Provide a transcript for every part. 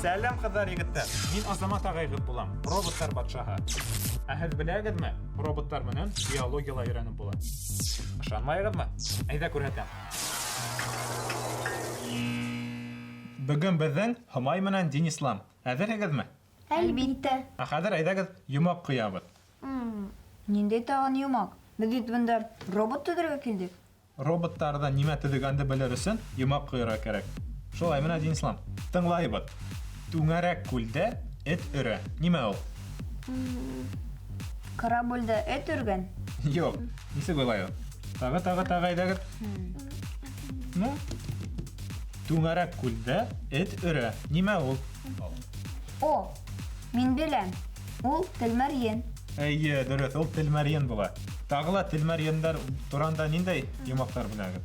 Сәлам, кызлар, егетләр. Мин Азамат агайгыз булам, роботлар патшаһы. Ә һеҙ беләгеҙме, роботлар менән биология ла өйрәнеп була. Ышанмайығыҙмы? Әйҙә күрһәтәм. Бөгөн беҙҙең Һомай менән Динислам. Әҙерһегеҙме? Әлбиттә. Ә хәҙер әйҙәгеҙ йомаҡ ҡоябыҙ. Ниндәй тағын йомаҡ? Беҙ бит бында робот төҙөргә килдек. Роботтарҙа нимә төҙөгәнде белер өсөн йомаҡ ҡойорға кәрәк. Шулай менә, Динислам. Тыңлайбыҙ. Түңәрәк күлдә эт өрә. Нимә ул? Корабльдә эт өргән? Юк. Нисек уйлайбыҙ? Тағы, тағы, тағы әйҙәгеҙ. Ну? Түңәрәк күлдә эт өрә. Нимә ул? О, мин беләм. Ул тәлмәрйен. Әйе, дөрөҫ, ул тәлмәрйен була. Тағы ла тәлмәрйендәр туранда ниндәй йомаҡтар беләгеҙ?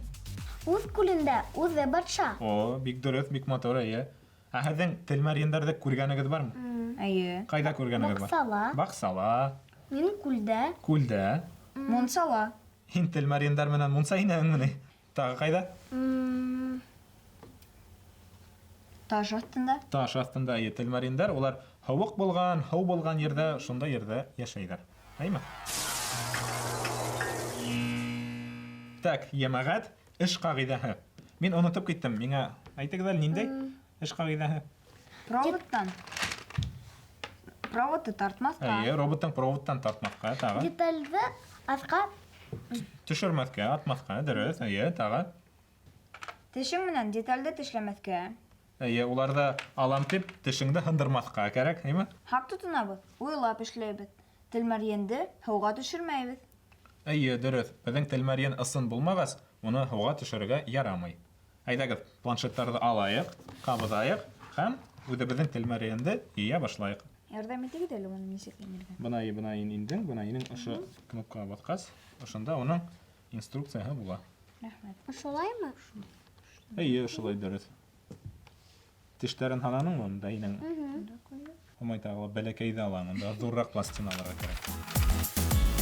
Үҙ күлендә үҙе батша. О, бик дөрөҫ, бик матур, әйе. Ә һеҙҙең тәлмәрйендәрҙе күргәнегеҙ бармы? Әйе. Ҡайҙа күргәнегеҙ бар? Баҡсала. Баҡсала. Мин күлдә. Күлдә. Мунсала. Һин тәлмәрйендәр менән мунса инәһеңмени? Тағы ҡайҙа? Таш аҫтында. Таш аҫтында, әйе, тәлмәрйендәр, улар һыуыҡ булған, һыу булған ерҙә, шундай ерҙә йәшәйҙәр. Әйме? Так, йәмәғәт, эш ҡағиҙәһе. Мин онотоп киттем, миңа әйтегеҙ әле, ниндәй эш ҡағиҙәһе? Проводтан. Проводты тартмаҫҡа. Әйе, роботтан проводтан тартмаҫҡа, тағы. Детальҙы аҫҡа Төшөрмәҫкә, атмаҫҡа, дөрөҫ, әйе, тағы. Тешең менән детальде тешләмәҫкә. Әйе, уларҙы алам тип тешеңде һындырмаҫҡа кәрәк, әйме? Һаҡ тотонабыҙ, уйлап эшләйбеҙ. Тәлмәрйенде һыуға төшөрмәйбеҙ. Әйе, дөрөҫ. Беҙҙең тәлмәрйен ысын булмағас, уны һыуға төшөрөргә ярамай. Әйҙәгеҙ, планшеттарҙы алайыҡ, ҡабыҙайыҡ һәм үҙебеҙҙең тәлмәрйенде йыя башлайыҡ. Ярҙам итегеҙ әле уны нисек инергә. Бына, бына индең, бына инең ошо кнопкаға баҫҡас, ошонда уның инструкцияһы була. Рәхмәт. Ошолаймы? Әйе, ошолай дөрөҫ. Тештәрен һананыңмы унда инең? Һомай тағы ла бәләкәйҙе ала, унда ҙурыраҡ пластина алырға кәрәк.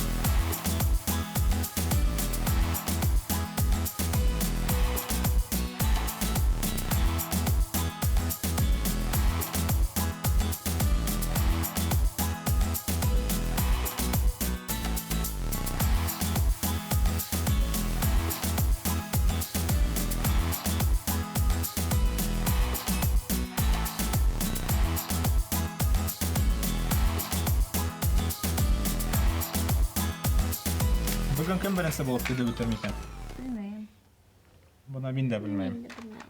Бөгөн кем беренсе булып төҙөп үтер микән? Белмәйем. Бына мин дә белмәйем. Мин дә белмәйем.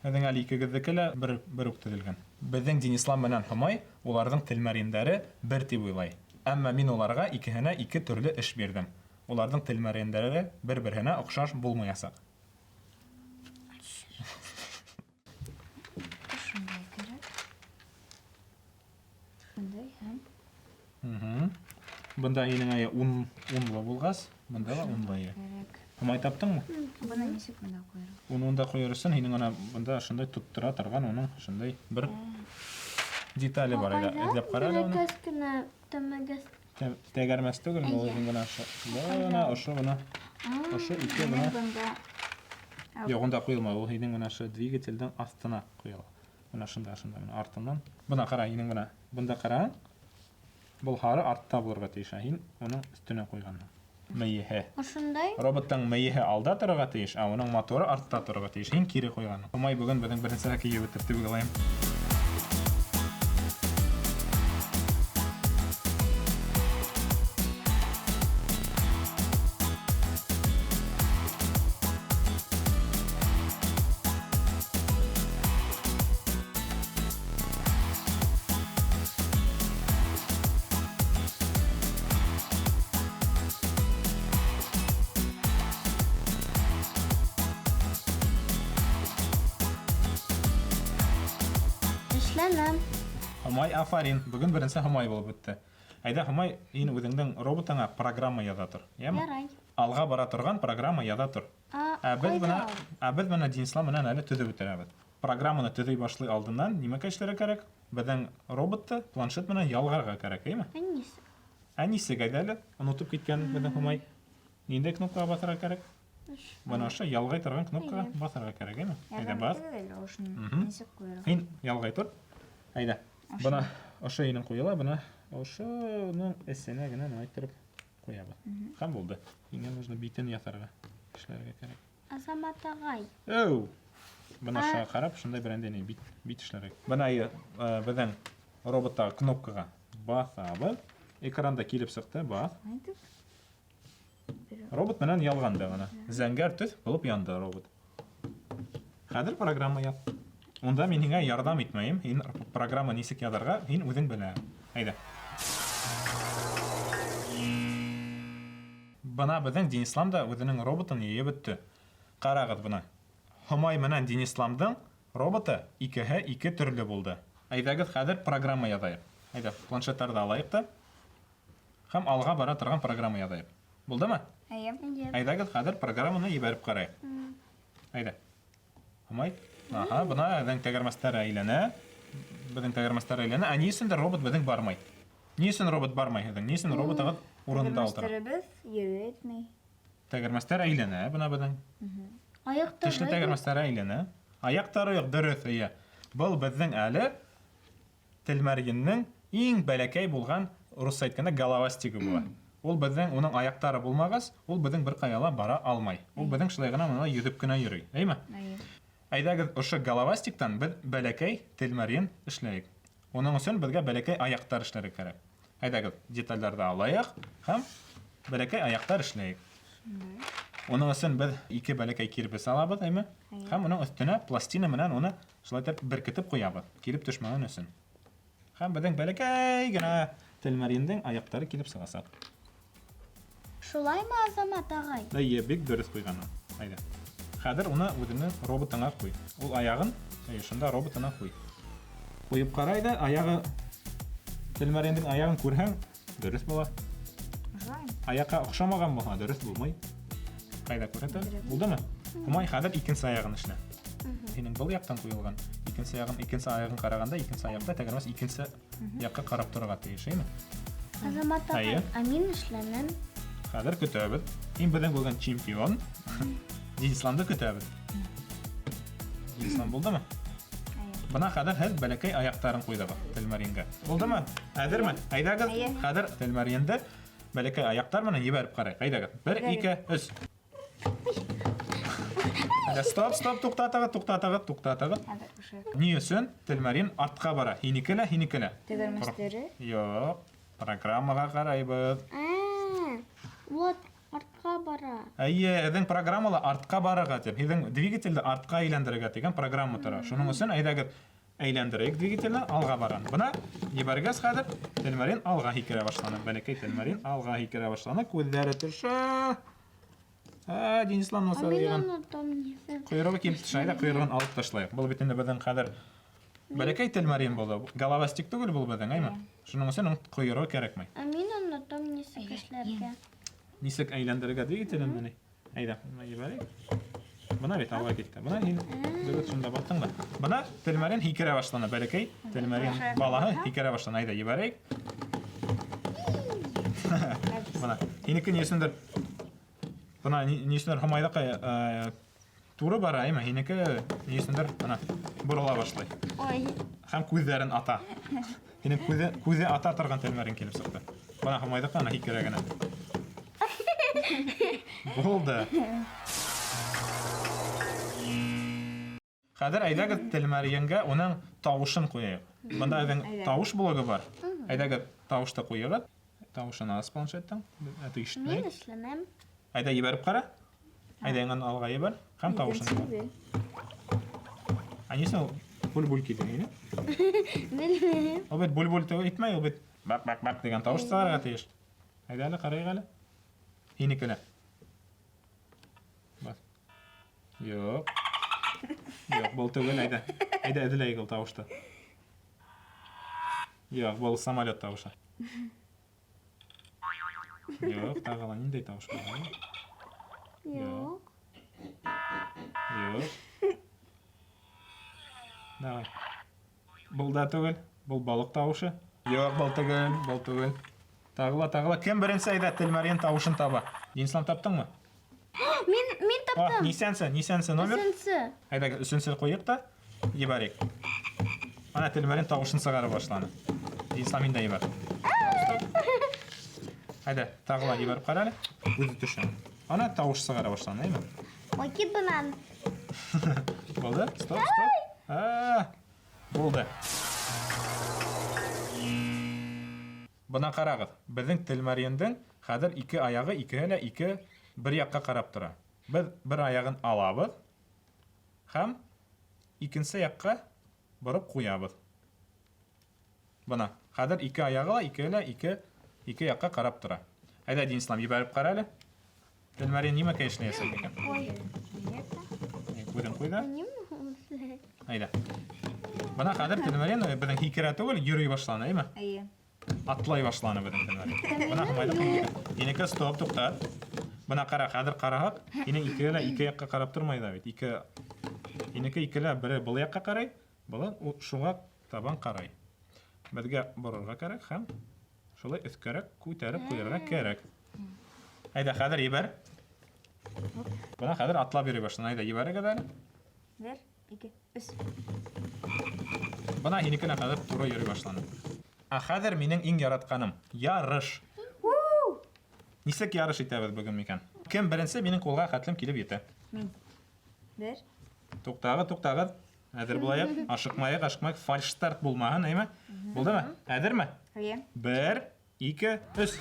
Һеҙҙең әле икегеҙҙеке лә бер, бер үк төҙөлгән. Беҙҙең Динислам менән Һомай уларҙың тәлмәрйендәре бер тип уйлай. Әммә мин уларға икеһенә ике төрлө эш бирҙем. Уларҙың тәлмәрйендәре бер-береһенә оҡшаш булмаясаҡ. Шундай кәрәк. Шундай һәм Мгм. Бында һинең әйе ун, унлы булғас, бында ла унлы әйе. кәрәк. Һомай таптыңмы? Быны нисек бында ҡуйырға? Уны унда ҡуйыр өсөн һинең ана бында ошондай тоттора торған уның ошондай бер детале бар иде. Эҙләп ҡара әле уны. Бәләкәс кенә тәмәгәс. Тәгәрмәс түгел, ул Әйе. үҙең генә ошо. Бына ошо бына. Ошо ике бына. Бында Юҡ, унда ҡуйылмай. Ул һинең менә ошо двигателдең аҫтына ҡуйыла. Бына шунда, шунда менә артынан. Бына ҡара, һинең бына. Бында ҡара. Был һары артта булырға тейеш, ә һин уның өҫтөнә ҡуйғанһың. Мейеһе. Ошондай? Роботтың мейеһе алда торорға тейеш, ә уның моторы артта торорға тейеш. Һин кире ҡуйғанһың. Һомай бөгөн беҙҙең беренсерәк йыйып бөтөр тип уйлайым. Эшләнем. Һомай, афарин. Бөгөн беренсе Һомай булып бөттө. Әйҙә, Һомай, һин үҙеңдең роботыңа программа яҙа тор. Йәме? Ярай. Алға бара торған программа яҙа тор. А, Ә беҙ бына, ҡайҙа ул? ә беҙ бына Динислам менән әле төҙөп бөтөрәбеҙ. Программаны төҙөй башлай алдынан нимәкә эшләргә кәрәк? Беҙҙең роботты планшет менән ялғарға кәрәк, әйме? Ә нисек? Ә нисек әйҙә әле? Онотоп киткән беҙҙең Һомай. Ниндәй кнопкаға баҫырға кәрәк? Бына ошо ялғай торған кнопкаға баҫырға кәрәк, әйме? Әйҙә, баҫ. Нисек ҡуйырға? Һин ялғай тор. Әйҙә. Бына ошо инең ҡуйыла, бына ошоноң эсенә генә мына иттереп ҡуябыҙ. Һәм булды. Һиңә нужно битен яҫарға, эшләргә кәрәк. Азамат ағай. Әү. Бына шуға ҡарап, шундай берәндәй ни бит, бит эшләргә. Бына беҙҙең роботтағы кнопкаға баҫабыҙ. Экранда килеп сыҡты, баҫ. Әйтеп. Робот менән ялғанды ғына. Зәңгәр төҫ булып янды робот. Хәҙер программа яҙ. Унда мин һиңә ярҙам итмәйем. Һин программа нисек яҙырға, һин үҙең белә. Әйҙә. Бына беҙҙең Динислам да үҙенең роботын йыйып бөттө. Ҡарағыҙ бына. Һомай менән Динисламдың роботы икеһе ике төрлө булды. Әйҙәгеҙ хәҙер программа яҙайыҡ. Әйҙә, планшеттарҙы алайыҡ та һәм алға бара торған программа яҙайыҡ. Булдымы? Әйе. Әйе. Әйҙәгеҙ хәҙер программаны ебәреп ҡарайыҡ. Әйҙә. Һомай. Аһа, бына беҙҙең тәгәрмәстәр әйләнә. Беҙҙең тәгәрмәстәр әйләнә. Ә ни өсөндөр робот беҙҙең бармай? Ни өсөн робот бармай һеҙҙең? Ни өсөн роботығыҙ урынында ултыра? Тәгәрмәстәребеҙ ергә етмәй. Тәгәрмәстәр әйләнә, бына беҙҙең. Аяҡтары Тешле тәгәрмәстәре әйләнә. Аяҡтары юҡ, дөрөҫ, эйе. Был беҙҙең әле Телмәрйеннең иң бәләкәй булған, русса әйткәндә, головастигы була. Ул беҙҙең, уның аяҡтары булмағас, ул беҙҙең бер ҡая ла бара алмай. Ул беҙҙең шулай ғына мына йөҙөп кенә йөрөй, әйме? Әйе. Әйҙәгеҙ, ошо головастиктан беҙ бәләкәй телмәрйен эшләйек. Уның өсөн беҙгә бәләкәй аяҡтар эшләргә кәрәк. Әйҙәгеҙ, детальдарҙы алайыҡ һәм бәләкәй аяҡтар эшләйек. Уның өсөн беҙ ике бәләкәй кирбес алабыҙ, әйме? Һәм уның өҫтөнә пластина менән уны шулай итеп беркетеп ҡуябыҙ, килеп төшмәһен өсөн. Һәм беҙҙең бәләкәй генә телмәрйендең аяҡтары килеп сығасаҡ. Шулаймы, Азамат ағай? Әйе, бик дөрөҫ ҡуйған ул. Әйҙә. Хәҙер уны үҙенең роботыңа ҡуй. Ул аяғын, әйе, шунда роботына ҡуй. Ҡуйып ҡарай ҙа, аяғы телмәрйендең аяғын күрһәң, дөрөҫ була. Шулай. Аяҡҡа оҡшамаған булһа, дөрөҫ булмай. Ҡайҙа күрһәтә? Булдымы? Һомай, хәҙер икенсе аяғын эшлә. Һинең был яҡтан ҡуйылған. Икенсе яғын, икенсе аяғын ҡарағанда, икенсе аяҡта тәгәрмәс икенсе яҡҡа ҡарап торорға тейеш, әйме? Азамат ағай, Әйе. ә мин эшләнем. Хәҙер көтәбеҙ. Һин беҙҙең бүген чемпион. Динисламды көтәбеҙ. Динислам булдымы? Әйе. Бына хәҙер һеҙ бәләкәй аяҡтарын ҡуйҙығыҙ Телмәрйенгә. Булдымы? Әҙерме? Әйҙәгеҙ, Әйе. хәҙер Телмәрйенде бәләкәй аяҡтар менән ебәреп ҡарайыҡ. Әйҙәгеҙ. 1, Әйҙәгеҙ. 2, 3. Әйҙә, стоп, стоп, туҡтатығыҙ, туҡтатығыҙ, туҡтатығыҙ. Хәҙер ошо. Ни өсөн Телмәрйен артҡа бара? Һинеке лә, һинеке лә. Тәгәрмәстәре. Юҡ, программаға ҡарайбыҙ. А, вот артҡа бара. Әйе, һеҙҙең программала артҡа барырға тип, һеҙҙең двигателде артҡа әйләндерергә тигән программа тора. Шуның өсөн әйҙәгеҙ әйләндерәйек двигателне, алға баран. Бына ебәргәс хәҙер Телмәрйен алға һикерә башланы. Бәләкәй Телмәрйен алға һикерә башланы. Күҙҙәре төшә. Ә, Динислам Ә насар мин йыйған. онотам нисек. Ҡойроғо килеп төшә, әйҙә ҡойроғон алып ташлайыҡ. Был бит инде беҙҙең хәҙер бәләкәй Телмәрйен булды. Головастик түгел был беҙҙең, әйме? Шуның өсөн уның ҡойроғо кәрәкмәй. Ә мин онотам нисек эшләргә. Нисек әйләндерергә двигателен мени? Әйҙә, бына ебәрәйек. Бына бит алға китте. Бына һин дөрөҫ шунда баҫтың да. Бына Телмәрйен һикерә башланы, бәләкәй Телмәрйен балаһы һикерә башланы. Әйҙә, ебәрәйек. Бына һинеке ни өсөндөр? Бына ни өсөндөр Һомайҙыҡы туры бара, әйме? Һинеке ни өсөндөр бына борола башлай. Ой. Һәм күҙҙәрен ата. Һинең күҙе ата торған Телмәрйен килеп сыҡты. Бына Һомайҙыҡы ана һикерә генә. Булды. Хәҙер әйҙәгеҙ Телмәрйенгә уның тауышын ҡуяйыҡ. Бында беҙҙең Әйҙә. тауыш блогы бар. Әйҙәгеҙ тауышты ҡуйығыҙ. Тауышын ас планшеттан. Әтү ишетмәй. Мин эшләнәм. Әйҙә ебәреп ҡара. Әйҙә яңынан алға ебәр. Һәм тауышын ҡуй. Ә ни өсөн ул буль-буль килде, әйе? Белмәйем. Ул бит буль-буль түгел итмәй, ул бит бак-бак-бак тигән тауыш сығарырға тейеш. Әйҙә әле ҡарайыҡ әле. Һинеке лә. Баҫ. Юҡ. Юҡ, был түгел, әйҙә. Әйҙә эҙләйек ул тауышты. Юҡ, был самолет тауышы. Юҡ, тағы ла ниндәй тауыш был? Юҡ. Юҡ. Давай. Был да түгел, был балыҡ тауышы. Юҡ, был түгел, был түгел. Тағы ла, тағы ла. Кем беренсе әйҙә Телмәрйен тауышын таба? Динислам таптыңмы? Мин мин О, таптым. нисәнсе, нисәнсе номер? Өсөнсө. Әйҙәгеҙ, өсөнсө ҡуйыҡ та ебәрик. Ана Телмәрин тауышын сығара башланы. Динислам, һин дә ебәр. Стоп. Әйҙә, тағы ла ебәреп ҡара әле. Үҙе төшә. Ана тауыш сығара башланы, әйме? Ой, кит бынан. Булды? Стоп, стоп. А, булды. Бына ҡарағыҙ, беҙҙең Телмәрйендең хәҙер ике аяғы икеһе лә ике бер яҡҡа ҡарап тора. Беҙ бер аяғын алабыҙ һәм икенсе яҡҡа бороп ҡуябыҙ. Бына, хәҙер ике аяғы ла икеһе лә ике ике яҡҡа ҡарап тора. Әйҙә, Динислам, ебәреп ҡара әле. Телмәрйен нимәкәй эшләйәсәк икән? Ой. Күҙен ҡуй ҙа. Нимә? Әйҙә. Бына хәҙер Телмәрйен беҙҙең һикерә түгел, йөрөй башланы, әйме? Әйе. Атлай башланы беҙҙең Телмәрйен. Бына Һомайҙың һинеке. Һинеке стоп, туҡтат. Бына ҡара, хәҙер ҡараһаҡ, һинең икеһе лә ике яҡҡа ҡарап тормай ҙа бит. Ике һинеке ике лә бере был яҡҡа ҡарай, былы шуға табан ҡарай. Беҙгә борорға кәрәк һәм шулай өҫкәрәк күтәреп ҡуйырға кәрәк. Әйҙә, хәҙер ебәр. Бына хәҙер атлап йөрөй башланы. Әйҙә, ебәрегеҙ әле. Бер, ике, өс. Бына һинеке лә хәҙер тура йөрөй башланы. Ә хәҙер минең иң яратҡаным ярыш. Нисек ярыш итәбеҙ бөгөн микән? Кем беренсе минең ҡулға хәтлем килеп етә? Мин. Бер. Туҡтағыҙ, туҡтағыҙ. Әҙер булайыҡ. Ашыҡмайыҡ, ашыҡмайыҡ. Фальш-старт булмаһын, әйме? Булдымы? Әҙерме? Әйе. Бер, ике, өс.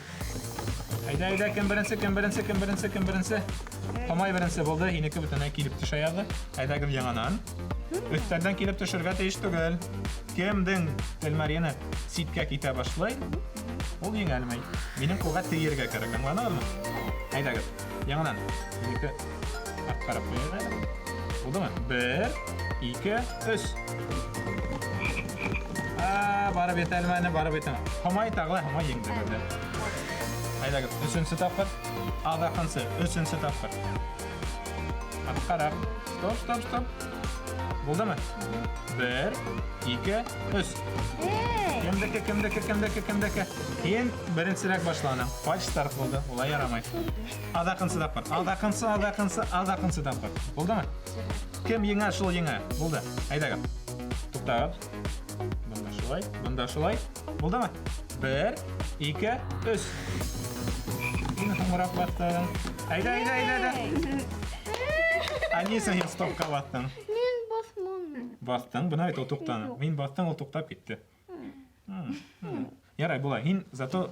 Әйҙә, әйҙә, кем беренсе, кем беренсе, кем беренсе, кем беренсе? Һомай беренсе булды, һинеке бөтөнләй килеп төшә яҙҙы. Әйҙәгеҙ яңынан. Өҫтәлдән килеп төшөргә тейеш түгел. Кемдең Телмәрйене ситкә китә башлай, ул еңәлмәй. Минең ҡулға тейергә кәрәк, аңланығыҙмы? Әйҙәгеҙ, яңынан. Һинеке артҡараҡ ҡуйығыҙ әле. Булдымы? Бер, ике, өс. А, барып етә алманы, барып етә. Һомай тағы ла Һомай еңде беҙҙе. Әйҙәгеҙ, өсөнсө тапҡыр. Аҙаҡынсы, өсөнсө тапҡыр. Артҡараҡ. Стоп, стоп, стоп. Булдымы? Бер, ике, өс. Эй! Кемдеке, кемдеке, кемдеке, кемдеке? Һин беренсерәк башланың. Фальш старт булды. Улай ярамай. Аҙаҡынсы тапҡыр. Аҙаҡынсы, аҙаҡынсы, аҙаҡынсы тапҡыр. Булдымы? Кем еңә, шул еңә. Булды. Әйҙәгеҙ. Туҡтағыҙ. Бында шулай, бында шулай. Булдымы? Бер, ике, өс. Һин һуңыраҡ баҫтың. Әйҙә, әйҙә, әйҙә, әйҙә. Ә ни өсөн һин стопҡа баҫтың? Мин баҫманым. Баҫтың, бына бит ул туҡтаны. Мин баҫтың, ул туҡтап китте. Ярай, була. Һин зато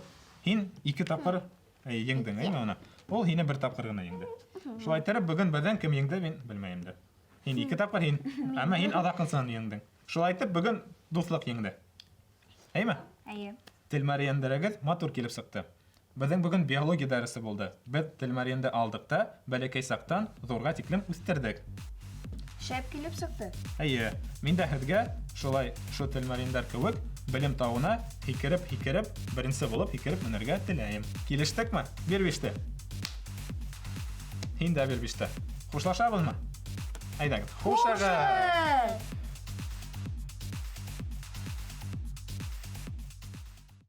һин ике тапҡыр еңдең, әйме уны? Ул һине бер тапҡыр ғына еңде. Шулай иттереп, бөгөн беҙҙән кем еңде, мин белмәйем дә. Һин ике тапҡыр һин, әммә һин аҙаҡынсыһын еңдең. Шулай итеп, бөгөн дуҫлыҡ еңде. Әйме? Әйе. Телмәрйендәрегеҙ матур килеп сыҡты. Беҙҙең бөгөн биология дәресе булды. Беҙ телмәрйенде алдыҡ та бәләкәй саҡтан ҙурға тиклем үҫтерҙек. Шәп килеп сыҡты. Әйе, мин дә һеҙгә шулай ошо телмәрйендәр кеүек белем тауына һикереп, һикереп, беренсе булып һикереп менергә теләйем. Килештекме? Бир биште. Һин дә бир биште. Хушлашабыҙмы? Әйҙәгеҙ. Хушығыҙ! Хушығыҙ!